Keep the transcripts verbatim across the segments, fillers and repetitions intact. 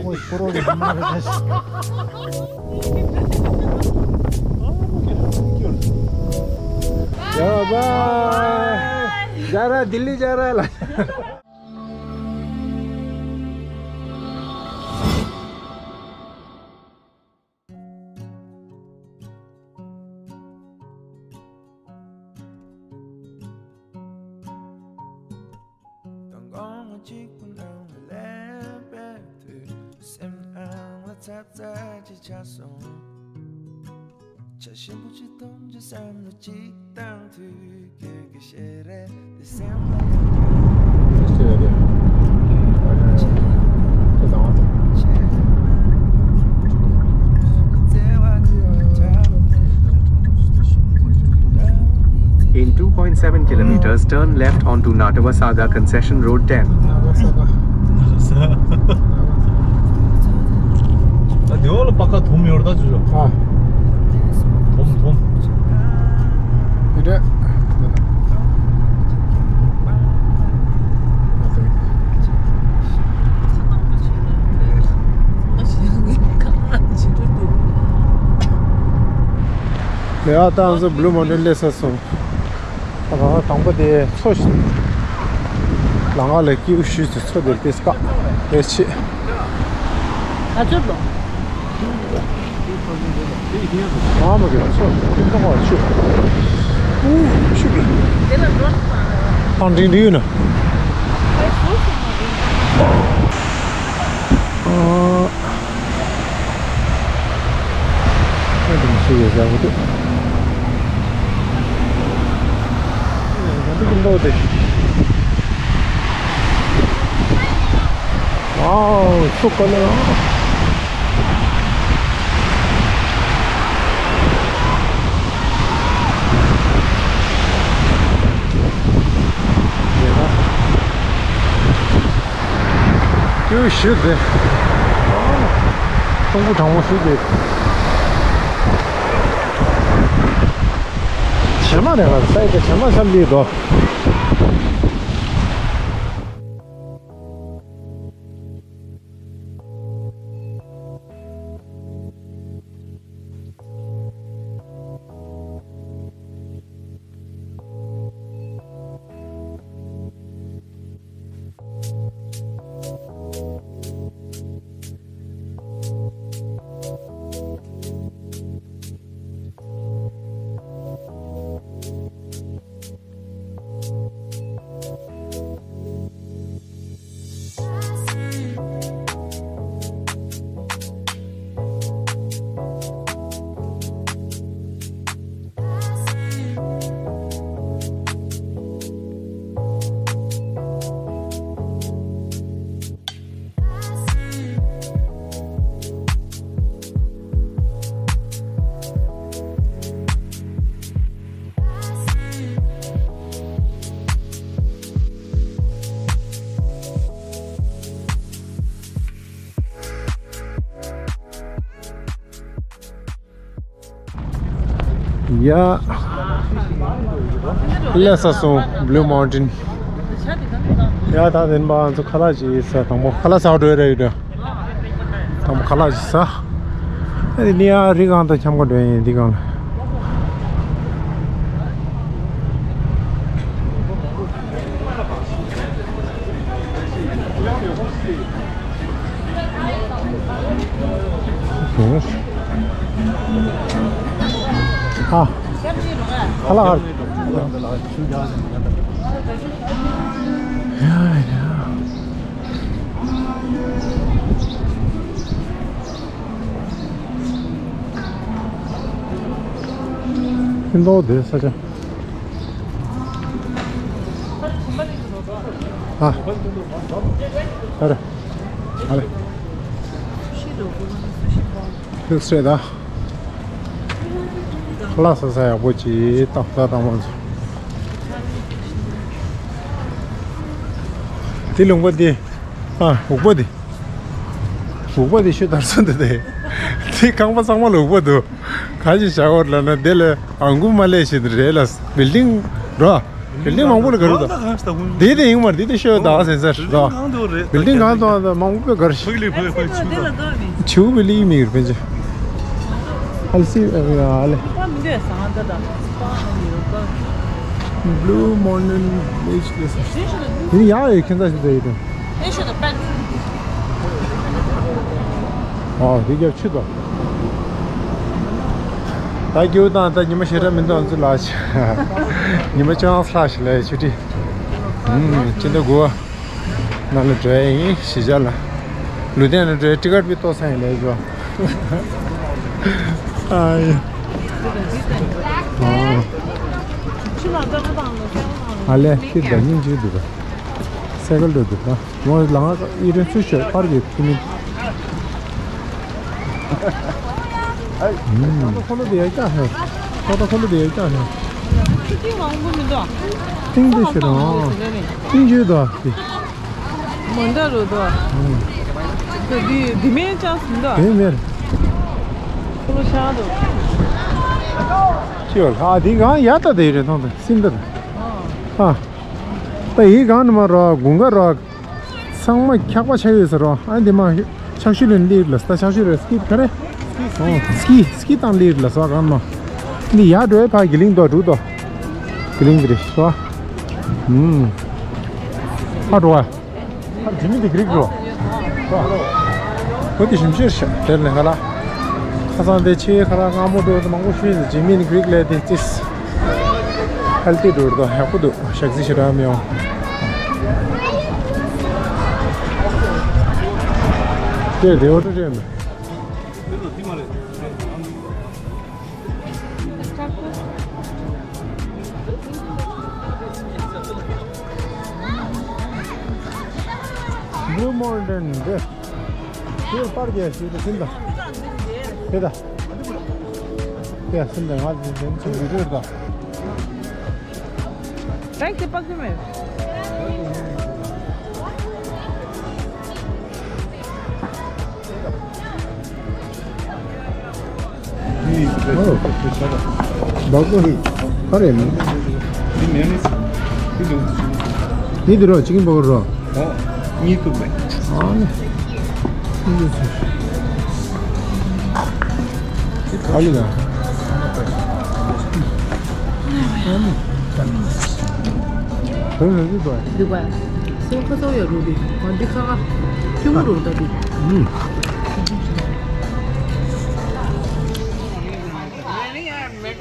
ཡ་བཱའི། ཇཱ་ར། ལྡི་ལི་ཇཱ་ར་ལ། དང་དགོང་མོ་གཅིག་པུ་ནང་ལ་ལེན་པའི་དུས། སེམས་ནང་ལ་ཚ་ཚ་ཅིག་ཆགས་སོང་། ཆ་ཞིམ་པོ་ཅིག་འཐུང་ཅིག་བསམ་བློ་ཅིག་བཏང་དུས། སྐྱོ་སྐྱོ་ཞིག་རེད་འདི་སེམས་ལ་ཡང་། In two point seven kilometers, turn left onto Natawasada Concession Road ten. ད་དེ་འོག་ལ་པ་ཀ་དུམ་ཡོད་རེད་ད་ཅོ་ཅོ། ཨ། དུམ་དུམ། དེ་འདྲ། ལེ་ཨ་ཏང་སོ་བྷུ་ལུ་མའུན་ཊེན་སླེབས་ཚར་སོང་། ད་ག་དང་པོ་དེ་མཚོ་ཞིག་ལ་ང་ལ་སྐྱིད་པོ་ཞུས་ཏེ་མཚོ་དེར་ཏེ་སྐག་དེ་ཆེ། ག་ཚོད་ལོ། ཨ་མ་གི་མཚོ་དེ་ཁ་བ་ཆུ། ཨུ་ཆུ་གི། ཨང་འབྲིང་འདི་ཡོད་ན། ཨ། ཨ་དེ་མི་ཤེས་ཡོད་ཟེར་བ་འདུག་ང་འདི་གི་མདོག་དེ། ཝའོ། ཚུགས་ཀ་ལ། ཡོད་ན། ཀྱུ་ཞུ་དེ། ཁྲུང་པོ་གྲང་མོ་ཞུ་དེ། བྱེ་མ་རེད་པ། སའི་ད་བྱེ་མ་ཆམ་པའི་དོ། ཡ། སླེབས་ཚར་སོང་། བྷུ་ལུ་མའུན་ཊེན། ཡ། ད་དེ་ནས་ང་ཚོ་ཁ་ལག་ཅིག་ཟ། དང་པོ་ཁ་ལག་ཟ་འགྲོ་ཡ་རེད་ཡོད་དོ། དང་པོ་ཁ་ལག་ཅིག་ཟ། ཨ་ནི་ཡ་རི་སྒང་དང་འཁྱམ་ག་འགྲོ་ཡིན། འདི་སྒང་ལ། ཨ། ཧ་ལ་ཧ་ལ། ཡ་ཡ། ཁྱིམ་ཐོག་དེ་ས་ཆ། ཨ། ཨ་རེ། ཨ་རེ། ལུགས་སྲོལ་ད། ཁ་ལག་ཟ་ས་ཡག་པོ་ཅིག་ཏག་ཏག་བཏང་བ་ཚོ། དེ་ལུང་པ་དེ། ཨ། འུག་པ་དེ། འུག་པ་དེ་ཤུ་དར་སོང་འདུག་དེ། དེ་ཁང་པ་ཚང་མ་ལ་འུག་པ་འདུག་ག་ཅི་བྱ་བར་ལབ་ན་དེ་ལ་ཨང་ཀུ་མ་ལས་ཤེས་དེ་རེད་ལ། བིལ་ཌིང་འགྲོ། བིལ་ཌིང་མང་པོ་ལ་ག་རེ་འདུག་དེ་དེ་ཡིན་མར་དེ་དེ་ཤོད་ད་སེ་ཟེར་ད། བིལ་ཌིང་གང་དུ་རེད། མང་པོ་པའི་གར་ཕག་ལི་ཕག་ཕག་ཆུ་ད། ཆུ་བིལ་ལི་མིག་རེད་པན་ཅི། ཨལ་སི་ཨ་ལེ། Blue Mountain Beach Resort. དེ་ཡ་ཡོད་ཁྱེད་ཚ་ཞིག་ད་ཡོད་དོ། ཨོ་དེ་རྒྱབ་ཆུ་དོ། ད་རྒྱུ་དང་ད་ཉི་མ་ཞེ་དྲག་མི་འདུག་ང་ཚོ་ལ་ཉི་མ་ཅུང་ལྷག་ཞིག་ལས་ཆུ་ཁྲི། ཨུམ་ཅི་འདྲ་དགོས། ནང་ལ་འགྲོ་ཡ་ཡིན་གཞིས་ཆགས་ལ། ལུ་ཐེན་ལ་འགྲོ་ཡ་ཊི་ཀཊ་པི་ཏོ་ས་ཡིན་ལས་འགྲོ། ཨ་ཡ། ཨ་ལེ་ཁྱི་ད་སྙིང་རྗེ་འདུག་ག་སེ་ཀལ་འགྲོ་འདུག་ག་ངོ་ལ་ང་ཡི་རེ་ཚུ་ཤོད་པར་གྱི་ཐུ་མི། ཁོ་ལོ་དེ་ཡ་ཀྱང་ཧེ། ཁོ་ད་ཁོ་ལོ་དེ་ཡ་ཀྱང་ཧེ། ཏིང་མང་པོ་མི་འདུག་ཏིང་དེ་ཤེ་རང་། ཏིང་ཡོད་དོ། མ་འདྲ་རུ་དོ། དེ་དེ་མེད་ཅང་སུ་འདུག་དེ་མེད། ཁོ་ལོ་ཤ་དོ། ཅི་ཡོད་ལ་དེ་གང་ཡ་ད་དེ་རེད་མཐོང་དེ་སིན་ད་དེ། ཨ། ད་ཡི་གང་ནི་མ་རོ་དགུན་ཁ་རོ། ཚང་མ་འཁྱག་པ་ཆགས་ཡོད་ཟེར་རོ། ཨ་འདི་མ་ཆག་ཤུལ་ལ་ལིར་ལ་ས་ཆག་ཤུལ་རེ་སྐིད་ག་རེ། ཨོ་སྐི་སྐི་དང་ལིར་ལ་ས་གང་མ། འདི་ཡ་འགྲོའི་ཕ་གི་ལིང་དོ་འགྲུ་དོ། གི་ལིང་འདི་རེ་ཤོ། ཨུམ། ཕ་འགྲོ་བ། ཕ་ཇི་མི་འདི་གི་རིག་འགྲོ། ཁོ་དེ་ཞིམ་ཤེར་ཤ་དེར་ལེན་ག་ལ། ཁ་སང་དེ་ཆེ་ཁ་ལ་སྔ་མོ་འགྲོ་དུ་མང་པོ་ཤེས་ཟེར་ཇི་མི་འདི་གི་རིག་ལས་དེ་ཙིས། ཧལ་ཏི་འགྲོ་དོ་ཧ་ཁུ་འདུག་ཤག་ཟི་ཤི་ར་མི་ཡོང་། དེ་རེ་བ་ཏུ་རེད་མེད། Blue Mountain དེ། དེ་པར་རྒྱས་ཤིག་ཏུ་ཟིན་ད། དེ་ད། དེ་ཟིན་ད་ང་ཚོ་དེ་ཚོ་བི་ཌིའོ་ད། རེག་དེ་པགས་ཀྱི་མེད། ཨོ། བག་གོ་ཧི། ག་རེ་མིན། འདི་མེ་ནི་སི། འདི་འདུག་འདི་འདི་རོ་ཅིག་གིན་བག་རོ། ཨོ། གཉིས་ཐུབ་མེད། ཨ་ནི། ཨ་ལི་ལ། ཨ་ནི། འདུག་པ། སེམས་ཁ་ཚོགས་ཡོད་རུ་དེ། ང་འདི་ཁ་ཁ། ཁྱུང་རུ་ད་དེ། ཨུམ།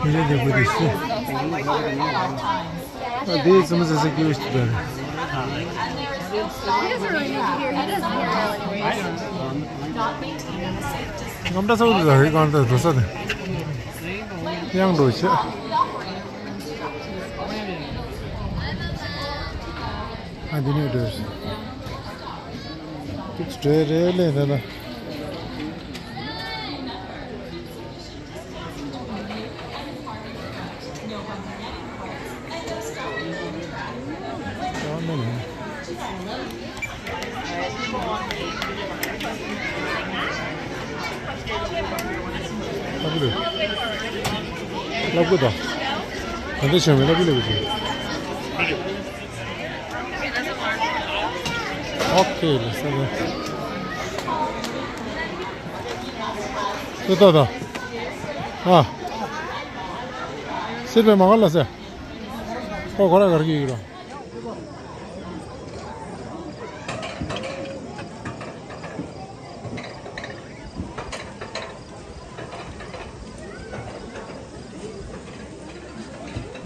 ཨ་ལི་དེ་བུ་དེ་སུ། ཨ་དེ་ཙམ་ཟེར་ཟེར་སྐྱེ་བོ་ཞིག་ད་རེད། ངམ་ད་ཚ་བོ་དེ་ད་རེད་གང་ད་དོ་ས་དེ། དབྱངས་འགྲོ་ཆེ། ཨ་འདི་ནས་འགྲོ། ཏིག་འགྲོ་རེད་ལས་ད་ད། ལབ་གི་འདུག་ལབ་གི་འདུག་ག་འདྲ་བྱུང་མེད་ལབ་གི་ལབ་གི་བྱུང་། ཨོ་ཁེ་ལ་ས་ལ། ཏོ་ཏོ་ཏོ། ཨ། སེར་པའི་མ་ག་ལ་སེ། ཁོ་གོ་ར་གར་གི་ཡིག་རོ།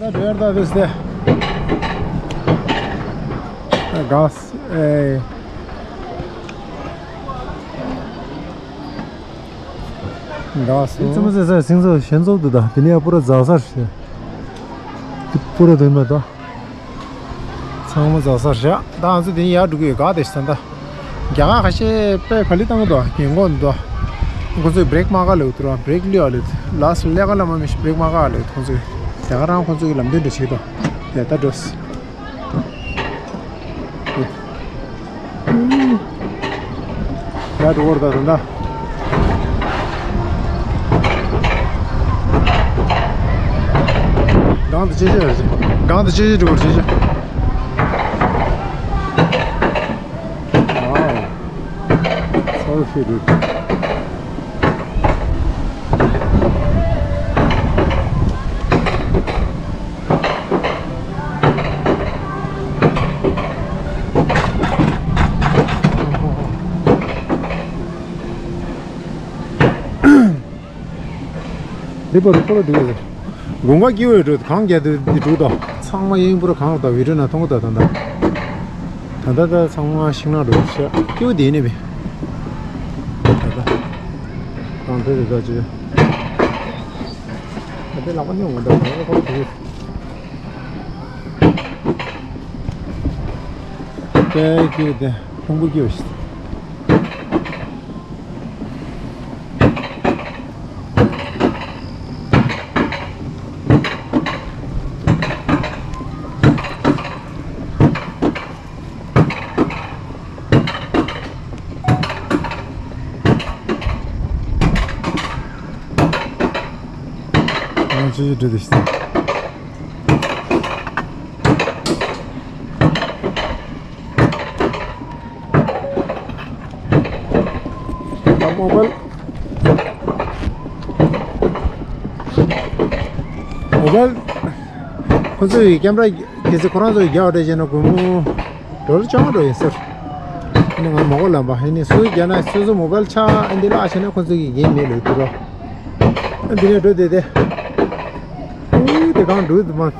ད་བེར་ད་དེ་སྟེ། ག་ས་ཨེ། ག་ས། ཙི་མ་ཟེར་ས་སིང་ས་ཞན་ཚོགས་འདུག་ད་དེ་ནས་ཡ་པུ་ར་ཛ་སར་ཞེ། དེ་པུ་ར་དོན་མ་ད། ཚང་མ་ཛ་སར་བཞག་ད་ང་ཚོ་དེ་ནས་ཡར་འགྲོ་གི་ཡོད་ག་དེ་ཤི་ད། རྒྱ་གར་ཁ་ཤས་དཔེ་ག་ལི་བཏང་གི་འདུག་རྒན་གོག་འདུག་ཁོ་ཚོས་བྷི་རེག་མ་ག་ལེ་འདུག་ར་བྷི་རེག་ལི་ཨ་ལེ་ལ་སི་ལེ་ག་ལ་མ་མི་ཤི་བྷི་རེག་མ་ག་ལེ་ཁོ་ཚོས་རྒྱ་གར་རང་ཁོ་ཚོས་ལམ་སྟོན་འདྲ་བྱེད་འདུག་ཡ་ད་འགྲོ། ཡ་འགྲོ་བར་ད་དུང་ད། གང་དུ་ཅི་བྱེད་རེད། ཡང་དུ་ཅི་ཞིག་འགྲོ་བར་བྱེད་ཅིང་། ཨའོ། ཚ་བོ་ཤི་རེད། འདི་པར་ཁོ་ལ་འགྲིག་ཡོད། དགུན་ཁ་སྐྱིད་པོ་ཡོད་འགྲོ། གངས་རྒྱག་དུས་འདི་འགྲིག་ཏོ། ཚང་མ་གཡས་པོར་གངས་དང་བི་ཌིའོ་ནང་མཐོང་གི། ད་ད་ད་ད་ད་ཚང་མ་ཤིང་ནགས་འགྲོ་ཤག་སྐྱིད་པོ་དེ་ནས་བས། ད་ད་གངས་དེ་རེད་ད་ཅི། ད་དེ་ལག་པ་ནས་འོང་ད་གངས་ལ་ཁོ་ལ་འགྲིག་ཡོད། དཔེ་སྐྱིད་པོ་དེ། ཁྲོན་པོ་སྐྱིད་པོ་ཞིག་ང་ཚོའི་འགྲོ་དུས་ཤིག་མོ་བལ། མོ་བལ། ཁོ་ཚོས་ཀྱི་ཀེམ་ར་གལ་སྲིད་ཁོ་རང་ཚོས་རྒྱག་པ་འདྲ་བྱས་ན་སྒོར་མོ་ཌོ་ལར་བཅོ་ལྔ་འགྲོ་ཡིན་ཟེར། ཨ་ནི་ང་མ་གོ་ལབ་པ། ཨ་ནི་སུ་རྒྱག་ན་སོ་སོ་མོ་བལ་ཆགས་ཨ་འདི་ལ་བྱས་ན་ཁོ་ཚོས་ཀྱི་འགན་མེད་ལབ་འདུག་རོ། ཨ་འདི་ནས་འགྲོ་བསྡད་དེ། ཨུ་དེ་གང་འགྲོ་འདུག་མ།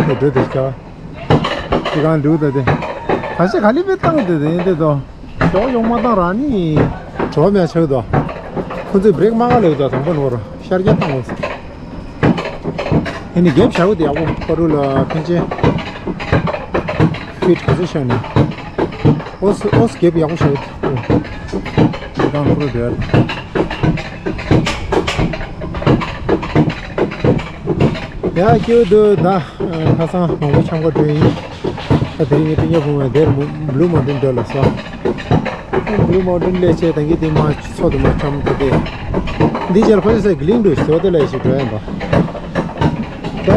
འགྲོ་དེ་ཆ། དེ་གང་འགྲོ་ད་དེ། ཁ་ཤས་ག་ལེ་བས་བཏང་དེ་དེ་དེ་དོ། ཞོག་ཡོང་མ་བཏང་ར་ནི། གྲོགས་མེད་ཆགས་དོ། ཁོ་ཚོས་བྲེག་མ་ག་ལེ་དོ། དང་པོ་ནོར་ཤར་རྒྱག་བཏང་འོང་། ཨ་ནི་རྒྱབ་བྱ་བོ་དེ་ཡག་པོ་པ་རུ་ལ་ཕན་ཆེ། ཕིཊ་ག་ཚོད་ཤར་ནས། ཨོ་སི་ཨོ་སི་རྒྱབ་ཡག་པོ་བྱ་བོ་དེ། དེ་གང་ཁོ་རུ་བྲེག་ཡ་སྐྱིད་འདུག་ད། ཁ་སང་མང་པོ་འཆམ་ག་འགྲོ་ཡིན། ད་དེ་རིང་ངའི་སྤུན་ཀྱག་བུ་མོ་དེར་བླུ་མའོན་ཊེན་འགྲོ་ལ་སོ། བླུ་མའོན་ཊེན་སླེབས་བྱས་ད་གིན་དེ་མ་ཚོ་དུ་མ་འཆམ་ད་དེ། འདི་རྗེས་ལ་ཁོ་ཚོ་སའི་གི་ལིང་འགྲོ་ཞིག་ཟེར་བ་དེ་ལ་ཞིག་འགྲོ་ཡིན་པ། ད་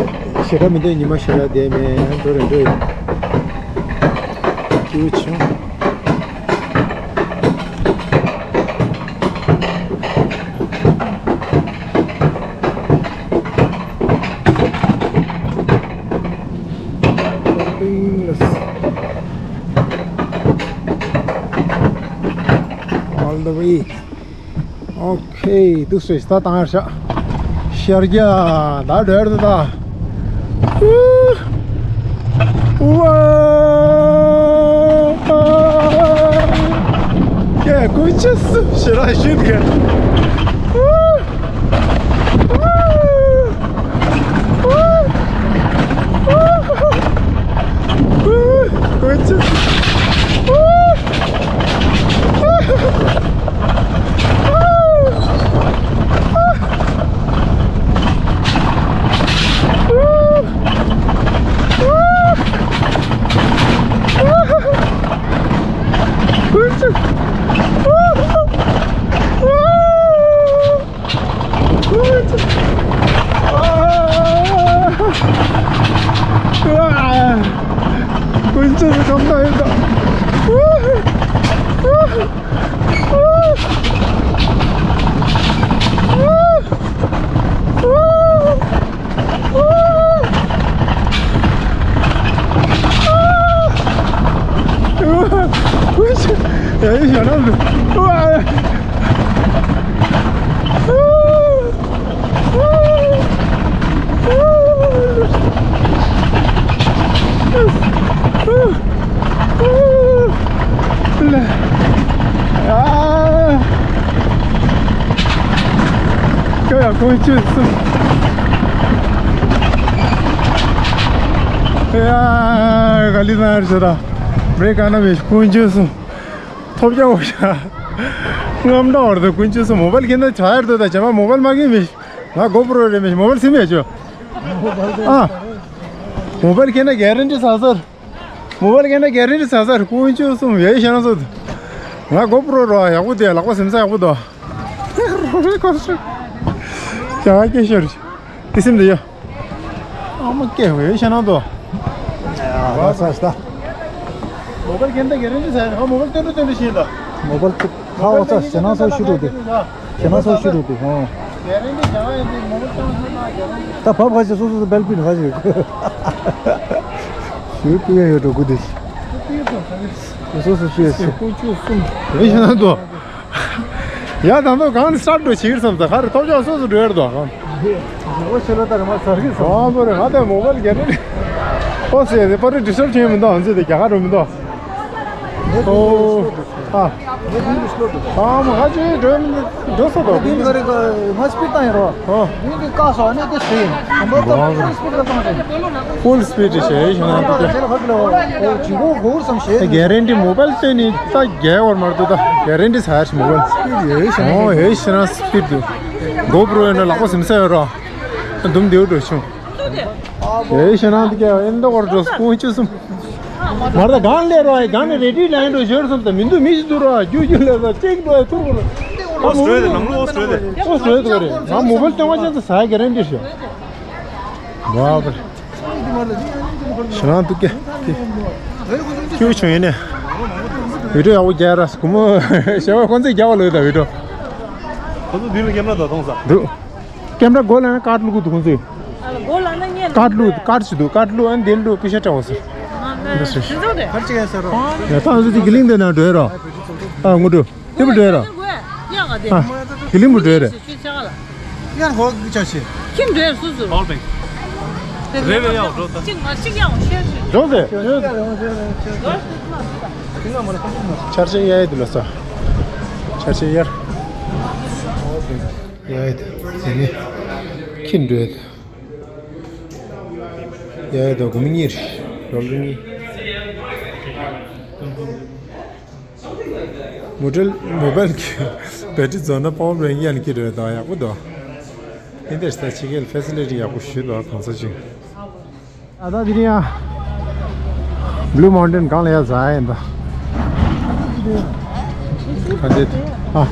ཞེ་དྲག་མི་འདུག་ཉི་མ་ཞེ་དྲག་བསྡད་མེད་འགྲོ་རེ་འགྲོ་ཡིན། སྐྱིད་པོ་བྱུང་། All the way. Okay, འདུག་སེ་ད་བཏང་ཡར་ཤག་ཤར་རྒྱག་ད་འགྲོ་ཡར་ད། ཝ། ཀྱེ་ཀུན་ཆུ་སུ་ཞེ་ར་ཤུད་གེ། ཀུན་ཆུ། ཀུན་ཆུ་སུ་ཁམས་ན་ཡོད་ད། ཀྱོ་ཡ་ཀུན་ཆུ་སུ། ཡ་ག་ལི་ན་ར་ཤོ་ར། བྲེག་ག་ན་མེད་ཀུན་ཆུ་སུ། ཐོབ་རྒྱག་འོ་ཤ། རྔམ་འདྲ་བར་དུ་ཀུན་ཆུ་སུ་མོ་བལ་ཁྱེར་ན་ཆ་ཡར་དུ་ད་ཇ་མ་མོ་བལ་མ་གི་མེད། ང་གོ་པྲོ་རེ་མེད་མོ་བལ་སི་མེད་ཅོ། ཨ། མོ་བལ་ཁྱེར་ན་གེ་རན་ཊི་ས་སར། མོ་བལ་ཁྱེར་ན་གེ་རན་ཊི་ས་སར་ཀུན་ཆུ་སུ་ཡེ་ཤ་ན་སོ། ང་གོ་པྲོ་རོ་ཡག་པོ་དེ་ལག་པ་སིམ་ས་ཡག་པོ་དོ། ཁོ་སུ། ཡ་སྐད་ཤོར། དེ་སེམས་དེ་ཡ། ཨ་མ་སྐད་བས་ཤ་ནང་དུ། ཡ་ས་ས། མོ་གལ་གན་ད་གེ་རེན་ཊི་ཟེར་ཧ་མོ་གལ་སྟོན་འགྲོ་སྟོན་འགྲོ་ཤེས་ད། མོ་གལ་ཁ་འོ་ཚ་ཞེ་ན་སོ་ཤུ་རུ་དེ། ཞེ་ན་སོ་ཤུ་རུ་དེ་ཧོ། གེ་རེན་ཊི་བྱ་བ་ཡིན་དེ་མོ་གལ་སྟོན་འགྲོ་ན་གེ་རེན་ཊི། ད་བབ་ཁ་ཤས་སོ་སོ་སོ་སྦེལ་པི་ནི་ཁ་ཤས། ཞུ་ཏུ་ཡ་ཡོད་འགྲོ་གུ་དེ། སོ་སོ་སོ་ཡ་ཤེས། ཀུ་ཅུ་གསུམ། བས་ཤ་ནང་དུ། ཡ་ད་ནོ་གང་ནས་སྟར་འགྲོ་བྱེད་ཀྱི་བསམ་ད་ག་རེ་ཐོབ་ཆག་སོ་སོ་འགྲོ་ཡར་དོ་གང་། འོ་ཤེས་ལོ་ད་རེ་མ་ཟར་གི་སོ། ཨ་བོ་རེ་ང་ད་མོ་གལ་གེ་རེན་ཊི། ཨོ་སེ་དེ་པར་ཌི་སི་ཊརབ་བྱེད་མི་འདུག་ཨང་ཚེ་དེ་རྒྱ་གར་རུ་མི་འདུག་ཨོ། ཨ། ཨ་མ་ཧ་ཅི་འགྲོ་མི་འགྲོ་སོ་དོ། དེ་ག་རེ་ག་ང་སྤིར་བཏང་ཡིན་རོ། ཨོ། མི་འདི་བཀག་སོ་ཨ་ནི་དེ་ཤེས་ཡིན། མོ་ད་ཧྥུལ་སྤིར་ལ་བཏང་ཤེས། ཧྥུལ་སྤིར་ཤེས་ཡིན་ན་དེ་ག་ཅི་གོ་གོ་བསམ་ཤེས། གེ་རེན་ཊི་མོ་བལ་སྟོན་ནི་ད་རྒྱལ་བར་མར་དུ་ད་གེ་རེན་ཊི་ཚར་ཤི་མོ་བལ། ཨོ་ཧེ་ཤི་ན་སྤིར་དུ། གོ་པྲོ་ཡོད་ན་ལག་པ་སིམ་ས་ཡོད་རོ། དུམ་དེའུ་འགྲོ་བྱུང་། ཡེ་ཤེ་ན་འདི་ཀྱ་ཨེ་འདི་བར་འགྲོ་སྐུ་མཆུ་གསུམ། མར་ད་གང་ལས་རོ་ཨེ་གང་ནས་རེ་ཌི་ལ་ཡིན་འགྲོ་ཞོར་སོང་ད་མི་འདུག་མི་ཞིག་འདུག་རོ་རྒྱུ་རྒྱུ་ལས་ད་ཅིག་འགྲོ་ཨེ་ཐུར་གོ་རོ། ཨོ་སི་ཀྲོ་ཡ་ནང་ལོ་ཨོ་སི་ཀྲོ་ཡ། ཨོ་སི་ཀྲོ་ཡ་དུ་རེ་ང་མོ་བལ་སྟོན་བ་ཅན་དུ་ཟ་གེ་རེན་ཊི་ཤོ། བ་བར། ཤེ་ན་འདི་ཀྱ་ཀྱ་ཀྱུ་བྱུང་ཡིན་ནས། བི་ཌིའོ་ཡག་པོ་རྒྱག་ར་སྐུ་མོ་ཞེ་བ་ཁོང་ཚོས་རྒྱག་པ་ལོས་ད་བི་ཌིའོ། ཁོ་ཚོ་འདི་ལ་ཀེམ་ར་ད་གཏོང་ས། འདུག་ཀེམ་ར་སྒོ་ལ་ཡང་ཀར་བླུག་གི་འདུག་ཁོང་ཚོས། སྒོ་ལ་ན་ཉེ་ཀར་བླུག་ཀར་ཅིག་འདུག་ཀར་བླུག་ཨ་ནི་དེ་བླུག་པེ་ཤ་སྤྲད་འོ་ཟེར། འདི་ཟེར། ཁར་ཅིག་ཡ་ཟེར་རོ། ཡ་ད་ང་ཚོ་དེ་གི་ལིང་དེ་ན་འགྲོ་ཡ་རོ། ཨ་ངུ་འགྲོ། དེ་བུ་འགྲོ་ཡ་རོ། ཡ་ག་དེ། ཨ་གི་ལིང་བུ་འགྲོ་ཡ་རེད། ཡ་ཧོ་གི་ཆ་ཤི། ཁྱིམ་འགྲོ་ཡ་སུ་སུ། ཨོལ་བེང་། རེ་བེ་ཡ་འགྲོ་ད། གཅིག་མ་གཅིག་ཡ་ཤེར་ཤེར། འགྲོ་ཟེར། ཆར་ཆེན་ཡ་ཡི་དུ་ལ་ས། ཆར་ཆེན་ཡར། ཡ་ཡི་དུ་ཟེར་ནི། ཁྱིམ་འགྲོ་ཡ་དུ། ཡ་ཡི་དུ་གུམ་གཉིས། རོལ་གཉིས། མོ་ཊ་མོ་བལ་གྱི་བེ་ཊི་རི་རྫོགས་ན་པ་ཝར་བེང་ཡན་གྱི་རེད་དང་ཡག་པོ་འདུག་འདི་འདྲ་ས་ཕྱི་རྒྱལ་ཕེ་སི་ལི་ཊི་ཡག་པོ་ཞིག་འདུག་གང་ས་ཅིག་ཨ་ད་དེ་རིང་ཡང་བླུ་མའུན་ཊེན་སྒང་ལ་ཡ་ཟ་ཡིན་ད། ཨ་འདི་ཨ།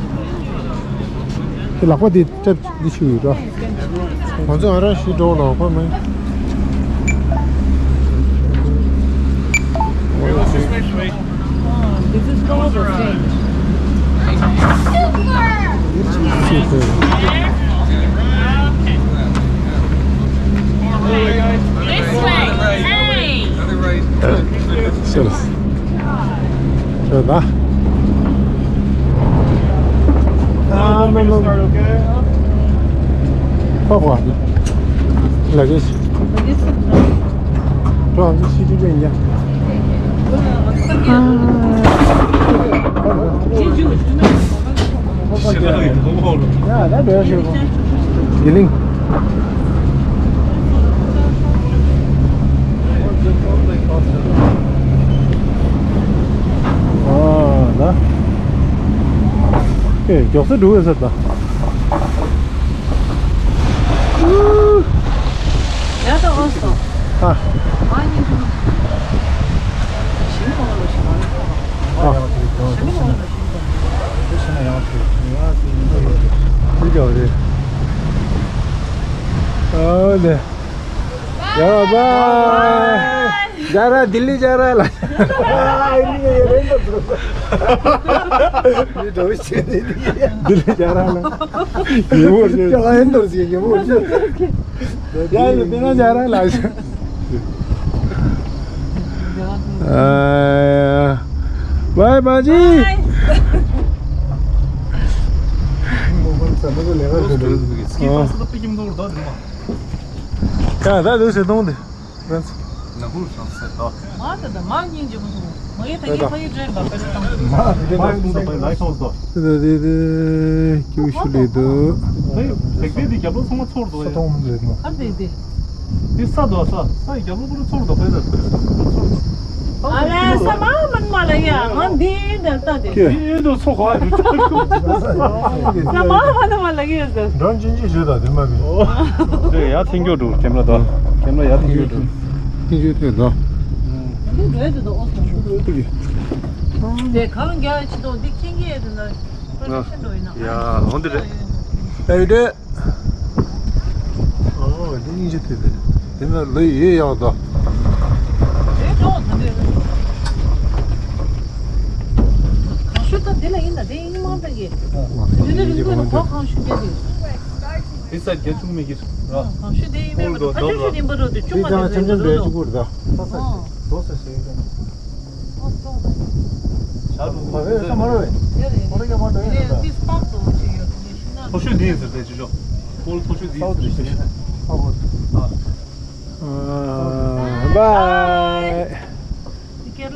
དེ་ལག་པ་འདི་སྤྲད་འདི་ཞུ་ཡོད་ར། ང་ཚོ་ང་རང་ཞིག་འགྲོ་ལ་ཁོ་མིན། This is called a change. This way. Hey. Another right. Sure. Sure. 아, 뭐, 뭐. Start, okay? Pourquoi? Luggage. Luggage? Prends un petit peu, bien. Ah. Yeah, that bears you. Gilling. ཨ་ན། ཨེ་མགྱོགས་སེ་འགྲོ་བས་ཟེར་ད། ཡ་ད་འོ་སོ། ཨ། མ་ཉིན་དུ། ཞིང་མང་ལོ་ཞིང་མང་ལོ། ཨ། ཞིང་མང་ལོ་ཞིང་མང་ལོ། དེ་ཞིང་ཡང་ཚུལ་ཡང་ཚུལ་ཡིན་ད་ཡོད་རེད། ཨ་ལེ། ཡ་བ། ཇ་ར་ལྡི་ལི་ཇ་ར་ལ། ལྡི་ལི་ཇ་ར་ལ། ཡེ་བོ་རེད། ཡ་ཡིན་འདུག་ཟེར་ཡེ་བོ་རེད། ཡ་ཡིན་འདི་ན་ཇ་ར་ལ། ཨ། བའི་བ་ཇི། ཀ་ད་དུས་ཟེར་གཏོང་དེ། ན་ཧུ་ཧྲང་སེ་ཏོ། མ་ད་ད་མ་ཉིན་ཇི་མ་ཐུང་། མ་ཡེ་ད་ཡེ་མ་ཡེ་ཏྲེན་པ་པེ་རེ་ཏང་། མ་ད་ད་ད་ད་ལ་ཤོང་སོ། ད་ད་ད་ད་ཀྱུ་ཤུ་ལི་དུ། ཧེ་དེག་དེ་དེ་རྒྱབ་ལོ་ཚང་མ་ཚོར་དོ་ཡ། ས་ཐོང་མི་འདུག་ནོ། ཨ་དེ་དེ། དེ་ས་དོ་ས་ས་ཡི་རྒྱབ་ལོ་པུ་རུ་ཚོར་དོ་ཧེ་ད། ཨ་ལ་ས་མ་མན་མ་ལ་ཡ་ང་འདི་འདྲ་ལྟ་དེ། ཀྱེ། ཡིན་དུ་ཚོ་ཁ་ཡོད། ས་མ་མན་མ་ལ་ཡོད་ཟེར། འགྲོ་ཅིན་ཅི་ཞུ་ད་དེ་མ་གི། དེ་ཡ་ཐེང་གྱོ་འགྲོ་ཀེམ་ར་དོ། ཀེམ་ར་ཡ་ཐེང་གྱོ་འགྲོ། ཐེང་གྱོ་ཐེང་དོ། འདི་འགྲོ་ཡ་དེ་དོ་ཨོ་སོང་། དེ་གང་རྒྱ་ཆེ་དོ་འདི་ཁེང་གི་ཡ་དེ་ན། ཡ་འོང་དེ་རེད། ཨེ་འདྲ། ཨོ་འདི་སྙིང་རྗེ་ཐེབས་པས། དེ་ན་ལོས་ཡོད་ཡག་དོ། གང་ཤུ་ད་དེ་ལ་ཡིན་ན་དེ་ཡིན་མང་དག་གི། དེ་ནི་རིང་པོ་ན་གོ་གང་ཤུ་རྒྱ་དེ། དེ་ས་རྒྱ་ཆུང་མི་གི་ར། གང་ཤུ་དེ་ཡིན་མེད་པ་ད་ཕ་ཆུ་ཤུ་ཡིན་པ་རོ་དེ་ཆུང་མ་དེ་ས་ཆུང་ཆུང་འདྲ་ཆུ་གུར་ད། ཨོ། དོ་ས་ཞེས་ཀྱང་། ཨོ་སོང་། ས་མ་རོ་བས། ཡ་རེད། ཁོ་ར་ཡ་མ་འདྲ་ཡ་རེད། དེ་སྤག་དོ་ཆུ་ཡོད་དེ་ཤུ་ན། མཐོ་ཤོས་འདི་ཡིན་ཟེར་ཏེ་ཅི་ཆོག་ཀོལ་མཐོ་ཤོས་འདི་ཡིན་ཟེར་ཏེ་ཅི་ཆོག་ཨ་བོ། ཨ། བའི། ཀེར་ལ།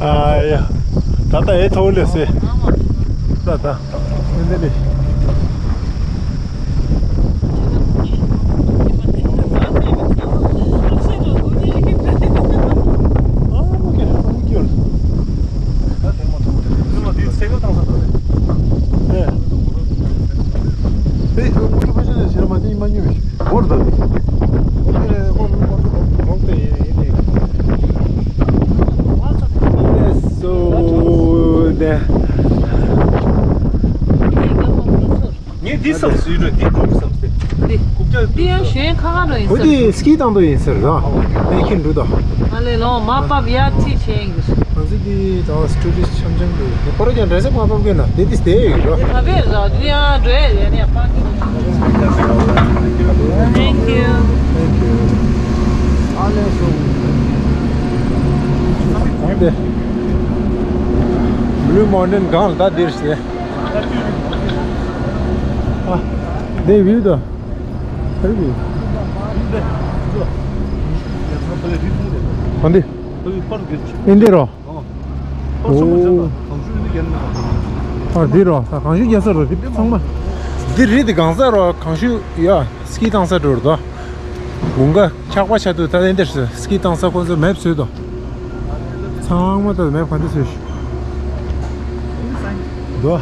ཨ་ཡ། ད་ལྟ་ཨེ་ཐོག་ལས་སེ། ད་ད། ཨེ་འདི་ནི། ངས་འདི་བསམ་སྲིད་རེད། འདི་གོམ་བསམ་སྟེ། འདི། རྐུབ་བཀྱག་འདི་ཡང་གཞན་ཁ་ཁ་ར་ཡིན་ས་རེད། འོ་འདི་སྐྱིད་ཏང་ཏོ་ཡིན་ཟེར་ར། ཨེ་ཁྱེད་འགྲོ་དང་། ང་ལས་ལོང་མ་པབ་ཡ་ཚིག་ཆེན་ཡིན་གི། ང་ཚོ་འདི་དང་ཊུ་རི་སི་འཆམ་འཆམ་འགྲོ་ཡིན། ཁོ་ར་ཀྱང་འདྲ་ས་མ་པབ་གི་ན་འདི་འདི་སྟེ་ཡོད་ར། འདི་མ་བས་ར་འདི་ཡང་འགྲོ་ཡ་ཡ་ནས་པང་གི། Thank you. Thank you. ཨ་ལས་སོ། ཨ་འདི། Blue Mountain སྒང་ལ་ད་འདིར་སྟེ། ཨ། འདི་བིའུ་དང་། ཨ་འདི། ཨིན་དེ་རོ། ཨ་འདི་རོ། ད་གངས་ཤུད་རྒྱག་ས་རོ། འདི་ཚང་མ། འདི་རི་འདི་གང་ས་རོ། གངས་ཤུད་ཡ་སྐྱིད་ཏང་ས་འགྲོ་རོ་ད། དགུན་ཁ་ཆག་པ་ཆག་དུས་ད་ལན་འདིར་སི་ཀི་བཏང་ས་ཁོ་ཚོ་མེབ་བཟོས་དོ། ཚང་མ་ད་མེབ་ག་འདི་བཟོས་ཤིག་དོ།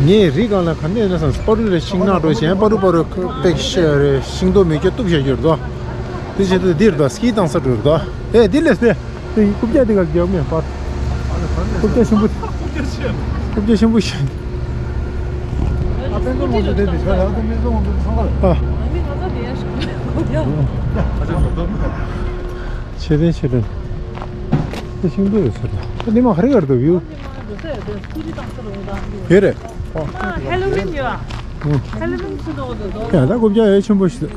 ངས་རི་སྒང་ལ་ག་འདི་ཡིན་ན་བསམ། སྤ་རུ་རེ་ཤིང་ནགས་འགྲོ་གཞན་པ་རུ་པ་རུ་པེག་ཤ་རེ་ཤིང་ཏོག་མེ་སྐྱོ་གཏུབ་བྱ་རྒྱུར་དོ། དེ་བྱེད་དུས་འདིར་དོ་སི་ཀི་བཏང་ས་འགྲོ་རུ་དོ། ཨེ་འདི་ལས་སྟེ། རྐུབ་བཀྱག་འདི་ག་རྒྱག་མེད་པར། རྐུབ་བཀྱག་ཆེན་པོ། རྐུབ་བཀྱག་ཆེན་པོ་ཞིག་ཨ། ཆེ་ལྡན་ཆེ་ལྡན། དེ་ཤིང་སྡོང་ཡོད་ས་རེད། ཨ་ནི་མ་ཧ་རི་གར་དུ་ཡོད། ཡོད་རེད། ཧེ་ལོ་ཝིན་ཡོད། ཨ། ཧེ་ལོ་ཝིན་ཆུ་འགྲོ་འགྲོ་འགྲོ། ཡ་ད་རྐུབ་བཀྱག་ཡོད་ཆེན་པོ་ཞིག་ཨ།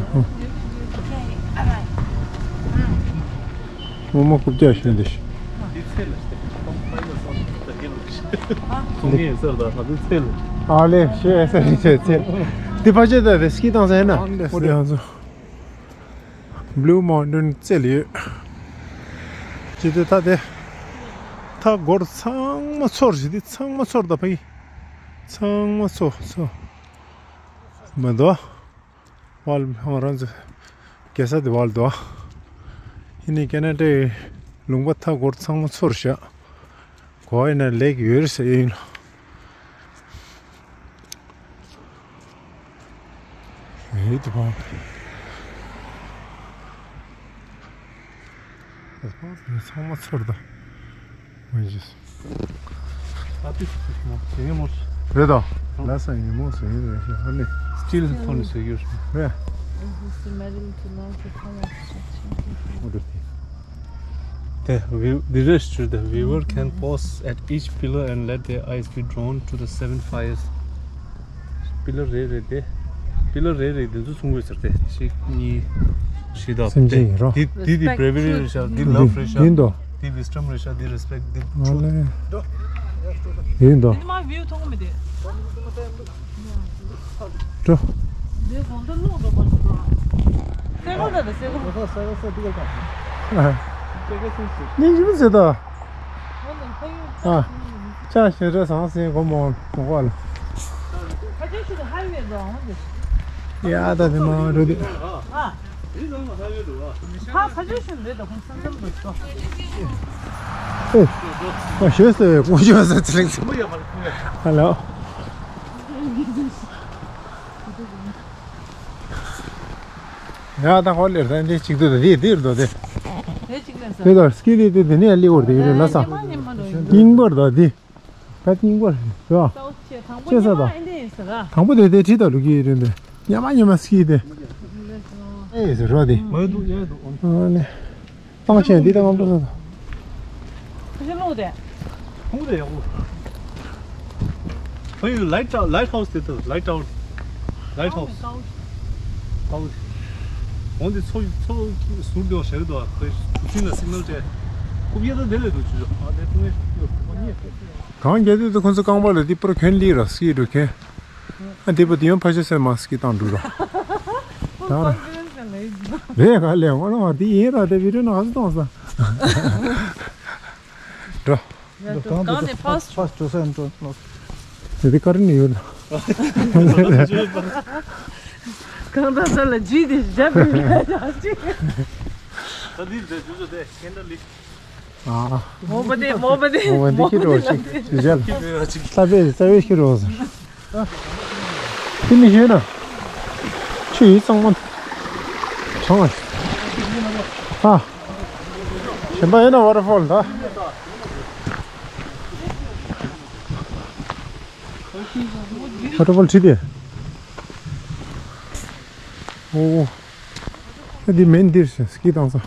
ངོ་མ་རྐུབ་བཀྱག་ཤིང་འདི་ཞིག་ཨ་ལེ་ཤེས་ས་རེད་ཤེས་ཚེ། འདི་ཕ་ཆེ་ད་རེ་སི་ཀི་བཏང་ས་ཡིན་ན། འོ་དེ་ང་ཚོ་Blue Mountain རྩེ་ལ་ཡོད། ཅི་སྟེ་ད་དེ། ད་སྒོར་ཚང་མ་ཚོར་ཞིག་འདི་ཚང་མ་ཚོར་ད་ཕ་གི། ཚང་མ་ཚོ་ཚོ། མ་དོ། ཝལ་ཧང་རང་ཚོ་རྒྱལ་ས་དེ་ཝལ་དོ། ཨ་ནི་ཁེ་ན་ཌའི་ལུང་པ་མཐའ་འཁོར་ཚང་མ་ཚོར་བཞག་གོ་ཨེ་ན་ལེགས་ཡོད་ཟེར་ཡིན། ཨེ་དེ་བ། ཚང་མ་ཚོར་ད། ཨ་ཏི་ཞིག་མོ་ཞེ་མོ་ཞིག་རེད་དོ། ལ་ས་ཡིན་མོ་ཞེ་ཡིན་རེད་ཤག་ཨ་ནི། སི་ཊིལ་ཐོན་ནས་ཟེར་རྒྱུ་རེད། རེད། ཨོ་དེ་དེ། The view- the rest to the viewer can pause at each pillar and let their eyes be drawn to the seven fires. པི་ལར་རེ་རེ་དེ། པི་ལར་རེ་རེ་དེ་ཚོ་མཚུངས་དགོས་ཟེར་ཏེ། གཅིག་གཉིས། བཞི་དང་སེམས་ཅན་ཡིན་རོ། དེ་དེ་དེ་བྷེ་རེ་བྷི་རི་རེད་ཤག་དེ་ལབ་རེད་ཤག་ཡིན་དོ། དེ་ཝིས་ཌམ་རེད་ཤག་དེ་རེ་སི་པེག་དེ་ཨ་ཊུ་ཐི། ལེ། ཡིན་དོ། དེ་མ་བིའུ་མཐོང་མི་དེ། འགྲོ། དེ་གོང་དུ་ལོག་འགྲོ་པ་ཞིག་འདུག་ཨ། སེ་གོལ་ད་དེ་སེ་གོལ། སེ་གོལ་སེ་གོལ་སེ་གོལ་གང་། ཨ། སེ་གོལ་སེ་གོལ། ནི་ཡིན་ཟེར་དོ། ཨ། ཅག་ཞེ་དྲག་ཟང་ཟིང་གོ་མོ་མོ་གོ་ལ། ཡ་ད་དེ་མ་འགྲོ་དུས། ཨ། ཁ་ཁ་ཆེ་ཤོས་རེད་ད་ཁོང་སེམས་ཙམ་དུ་ཤོག་ཨེ། ཨ་ཞོས་ཟེར་བའི་ཀུ་ཅོ་ཟེར་ཚེ་ལེགས་ཚེ། ཧ་ལོ། ཡ་ད་ཧོ་ལེར་ད་འདི་གཅིག་ཏུ་ད་འདི་འདིར་འདུག་དེ། དེ་གཅིག་ལེན་ས། དེ་ད་སྐྱིད་དེ་དེ་འདི་ནས་ལི་བོར་དེ་ཡོད་རེད་ལ་ས། ཉིན་མ་ཉིན་མ་འགྲོ་ཡིན། རྙིང་པར་ད་འདི། ག་རྙིང་པ་རེད་བ། ས་འོག་ཆེ། དང་པོ་ཆེ་ས་ཉི་མ་དང་ཨེ་འདྲ་ཡིན་ཟེར་ར། དང་པོ་དེ་དེ་ཁྲིད་དང་ལུག་གི་རེད་འདི། ཉི་མ་ཉི་མ་སྐྱིད་དེ། ཨེ་ཟེར་རོ་དེ། མ་འདུག་ཡ་འདུག་ཨ་ནི། སྟངས་ཆེན་འདི་ལྟ་ངམ་འགྲོ་ས་དང་། ཁ་ཤས་ལོག་དེ། ཁོང་དེ་ཡག་པོ། ཁོ་ཡི་ལའིཊ་ལའིཊ་ཧའུ་སི་དེ་ལྟ། ལའིཊ་ཧའུ་སི། ལའིཊ་ཧའུ་སི། ཧའུ་སི། འོན་ཏེ་མཚོ་མཚོ་ཟུར་དེ་བ་ཞེ་གི་འདུག་ཁོའི་གྲུ་གཟིངས་ལ་སིག་ནལ་སྤྲད། རྐུབ་གཡས་དང་དེ་ལས་འདུག་ཅུ་ཅུ། ཨ་དེ་ཐུང་ངེ་ཡོད་ཁོ་གཉིས། གང་རྒྱལ་དུས་དུ་ཁོང་ཚོ་རྐང་པ་ལ་དེ་པར་གྱོན་ལི་ར་སི་འགྲོ་མཁན། ཨ་དེ་པ་དེ་ཡང་ཕ་ཤ་སེ་མ་སི་ཀི་བཏང་འགྲོ་ར། ད་ར། རེད་ག་ལས་འོ་ན་བ་དེ་ཡིན་ར་དེ་བི་ཌིའོ་ནང་ང་ཚོ་གཏོང་ས། འགྲོ། གང་ནས་ཕར་ཕར་འགྲོ་ས་ཡིན་འགྲོ། དེ་དེ་ཀ་རི་ནས་ཡོད་ལ། གང་ལྟར་ས་ལ་ཇི་དེ་བཞག་པའི་ལས་ཀྱང་ཅི། ད་འདི་རེད་ཇུ་ཇུ་དེ་ཁེན་ད་ལི། ཨ། མོ་པ་དེ་མོ་པ་དེ་མོ་པ་དེ་ཁྱི་འགྲོ་ཞིག་ཇི་བྱ་ལ། ལྟ་བའི་རྩ་བའི་ཁྱི་འགྲོ་ཟེར། དེ་མི་ཤེས་ན། ཆུ་ཡིས་གཙང་མ། གྲང་བ། ཨ། གཞན་པ་ཡིན་ན་ཝ་ཊར་ཕོལ་ད། ཝ་ཊར་ཕོལ་ཁྲིད་དེ། ཨོ། ཨེ་འདི་མེན་འདིར་སི་ཀི་བཏང་ས།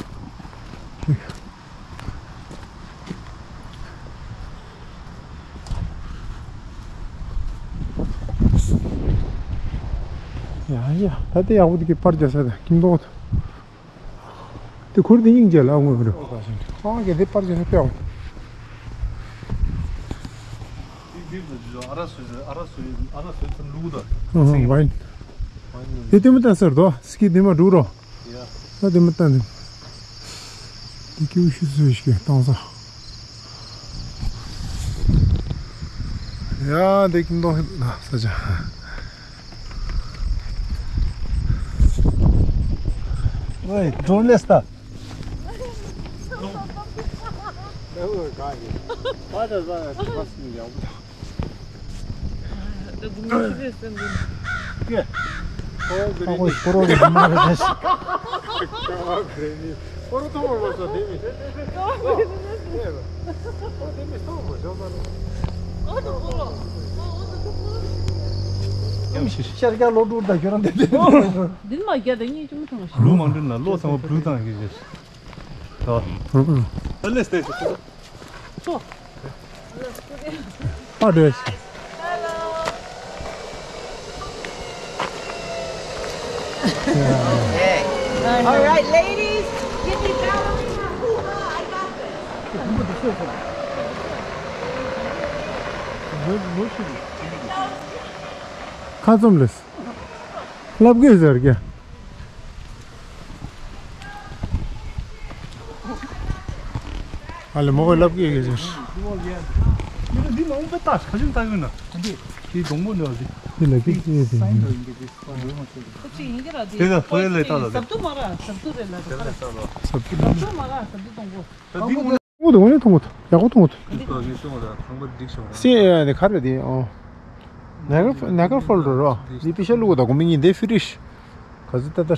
ཡ་ཡ། ད་དེ་ཡག་པོ་དེ་གི་པར་རྒྱག་ས་དང་ཁྱིམ་ཐོག་དེ་ཁུར་དེ་སྙིང་རྗེ་ལ་དངོས་རེད། ཁོང་གི་དེ་པར་རྒྱག་ས་དཔེ་ཡག་པོ། ཨ་ཧ། ཝའིན། དེ་ལྟད་མོ་བལྟ་ཟེར་དོ། སི་ཀི་ལྟད་མོ་འགྲོ་རོ། ཡ། ད་ལྟད་མོ་བལྟ་ནི། དེ་ཀྱི་འུ་ཤི་སུ་ཞིག་གཏོང་ས། ཡ་དེ་ཀྱི་མདོག་ན་ས་ཆ། ཝེ་ཌོ་ལེ་སྟ། ཤར་རྒྱག་ལོ་དྲུག་དང་ཁྱོད་རང་དེ་དེ། འདི་མ་རྒྱ་དང་གཉིས་ཅུང་ཐང་ཞིག་ལུ་མང་འདྲེན་ལ་ལོ་ཚང་བ་བུ་དང་གི་རེད། ཨ་ལེ་སྟེ། ཨ་འདྲེ། All right, ladies, give me ballerina hoo-ha. I got this. ཁ་ཙུམ་ལེས། ལབ་དགོས་ཟེར་གྱི། ཨ་ལེ་མོ་གོ་ལབ་དགོས་གི་ཟེར། འདི་ནང་པའི་ཏ་ཁ་ཆུང་ཏ་གོ་ན། འདི་སྡོང་པོ་འདི་འདི་ལ་ཀི་ཀི་ཟེར། དེ་ལ་ཕོ་ཡ་ལས་ཏ་ལ་དེ། ཟབ་ཏུ་མ་ར་ཟབ་ཏུ་རེད་ལ་དེ་ཁ་ལ་ཟབ་ཏུ་མ་ར་ཟབ་ཏུ་སྡོང་པོ། ད་འདི་མཐོང་གི་འདུག་ཡག་པོ་མཐོང་གི་འདུག་སེ་ཡ་དེ་ག་རེ་དེ་ཨོ། ནེ་གར་ནེ་གར་ཕོལ་རེད་རོ། འདི་པི་ཤ་ལུག་དང་གོ་མི་གཉིས་དེ་ཧྥི་རིཤ། ག་ཚོད་ལྟ་ལྟར།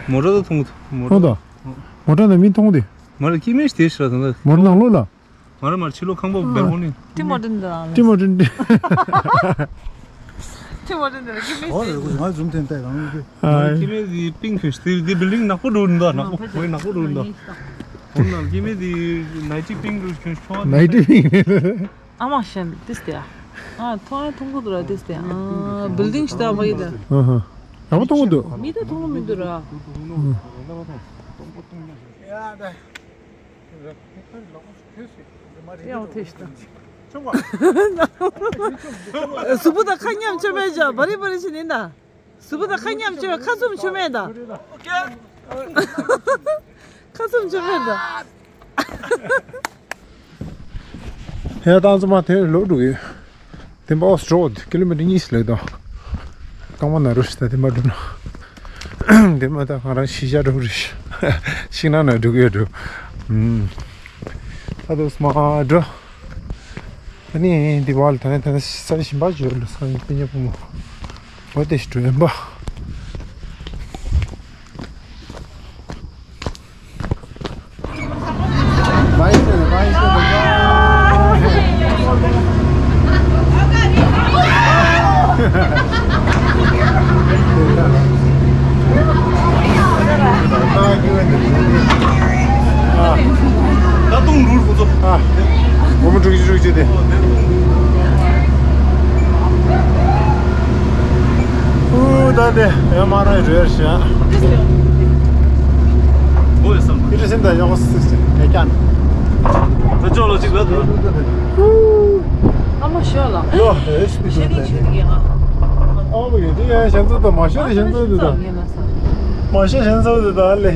མོ་ཊ་ད་མཐོང་གི་འདུག་མོ་ཊ། མོ་ཊ་ནང་མི་མཐོང་གི་འདུག་མ་རེད་སྐྱེ་དམན་ཞིག་དེ་ཤ་ད། མོ་ཊ་ནང་ལོགས་ལ། མ་རེད་མ་རེད་ཕྱི་ལོགས་ཁང་པ་སྦལ་ཀོ་ནི། ཊི་མོ་ཊི་འདི་རང་ཊི་མོ་ཊི་འདི། ཊི་མོ་ཊི་འདི་རང་ཀི་མེད། ཨོ་རེད་གོ་ང་ཛུམ་ཐེན་ཏེ་རང་གི། ཨ། ཀི་མེད་འདི་པིང་ཁྱོད་འདི་འདི་བིལ་ཌིང་ནག་པོ་འགྲོ་འདུག་ནག་པོ་བོད་ནག་པོ་འགྲོ་འདུག་འོ་ན་ཀི་མེད་འདི་ནའི་ཊི་པིང་འགྲོ་ཁྱོད་ཤོ་ནའི་ཊི་པིང་། ཨ་མ་ཤན་ཏིས་ཏེ་ཨ། ཐོང་ཨ་ཐོང་གོ་འདུག་ར་ཏིས་ཏེ་ཨ། བིལ་ཌིང་ཤི་ད་བ་ཡི་ད། ཨ་ཧ། ཡག་པོ་མཐོང་གི་འདུག་མི་ད་མཐོང་གི་མི་འདུག་ར། ཡ་ད། ཡང་ཐེ་ཤི་ད། གཟུགས་པོ་དང་ཁ་མཉམ་བྱེད་མེད་ཅག་བ་རི་བ་རི་ཞིག་ནི་ད། གཟུགས་པོ་དང་ཁ་མཉམ་བྱེད་ཁ་ཚུམ་བྱེད་མེད་ད། ཁ་ཚུམ་བྱེད་མེད་ད། ཧེ་ཏང་ཙུ་མ་དེ་ལོ་འགྲོ་གི་ཡོད། དེ་འབའ་ཨོ་སི་ཊྲོ་ཀི་ལོ་མི་ཊར་གཉིས་ལེགས་དང་། རྐང་པ་ན་རུ་ཤི་ད་དེ་མ་འགྲོ་ན། དེ་མ་ད་ང་རང་ཤི་ཤ་འགྲོ་རེ་ཤི་ན་ན་འགྲོ་གི་ཡོད་འགྲོ། ད་དུ་སྨ་འགྲོ། ད་ནི་འདི་བ་ལ་ད་ནི་ད་ནི་ས་ཞིམ་པ་བརྗོད་ལ་ས་ཡི་སྤུན་ཉེ་བུ་མོ། འོ་དེ་ཞིག་འགྲོ་ཡིན་པ། Vai, vai, vai. མ་རེད་རེད་ཤག་བོད་སམ། ཁྱེད་ཚོ་སེམས་དང་ཡོག་སི་སི་ཨེ་ཀྱང་། ད་ཅོག་ལོ་ཅིག་ལ་ད། ཨ་མ་ཤོ་ལ། ལོ་ཨེ་སི་པི་ཤེ་རིང་ཤེ་རིང་ཡ། ཨ་མ་གི་དེ་ཡ་ཞན་ཚོ་ད་མ་ཤོ་རེ་ཞན་ཚོ་དེ་ད། མ་ཤོ་ཞན་ཚོ་དེ་ད་ལེ།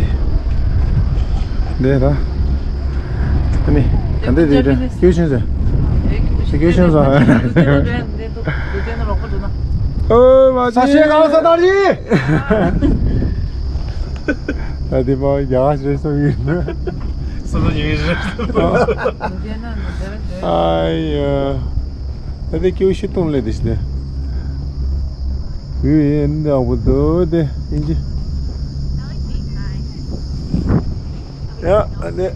དེ་ད། ཨ་ནི་ད་འདི་དེ་དེ་ཀྱོ་ཤན་ཚོ། དེ་ཀྱོ་ཤན་ཚོ། ཨོ་མ་ཤེ་གང་ས་ད་རི། ད་དེ་མ་ཡག་ཞེས་སོ་ཡིན། སོ་སོ་ཡིན་ཞེས། ཨ་ཡ། ད་དེ་ཀྱོ་ཤི་ཏུང་ལེ་དེ་ཤི་དེ། ཡུ་ཡེ་འདི་ཨ་བུ་དོ་དེ་ཨིན་ཇི། ཡ་ཨ་དེ།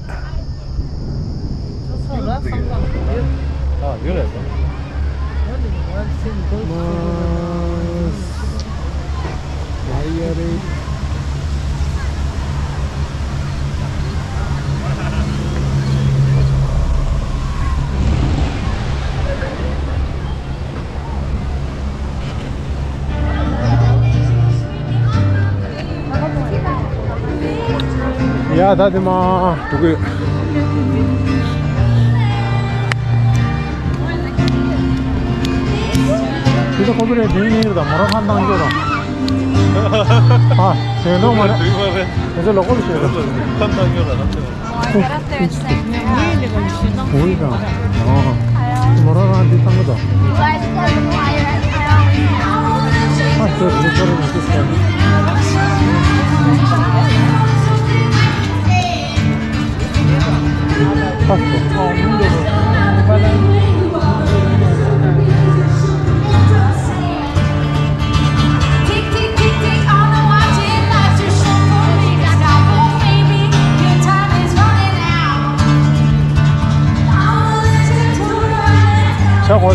ཨ་ཡོད་རེད། ཡ་ད་དེ་མ་འགྲོ་གི། དེ་ཚོ་ཁོ་པི་རེ་དེ་ཡིན་རེད་ད། མོ་ར་ཁང་བཏང་རྒྱུ་ར། ཨ་ཞེ་འདོག་མ་རེད། དེ་ཚོ་ལོ་ཀོལ་ཞེ་འདོག་ཁང་བཏང་རྒྱུ་ར། འོ་ཡི་ཀ། ཨ། མོ་ར་རང་འདི་བཏང་གི་འདུག་ཨ་ཁྱོད་འདི་ཚོ་རེ་མི་ཤེས་ཟེར། ཨ་ཁྱོད། ཆ་གོ།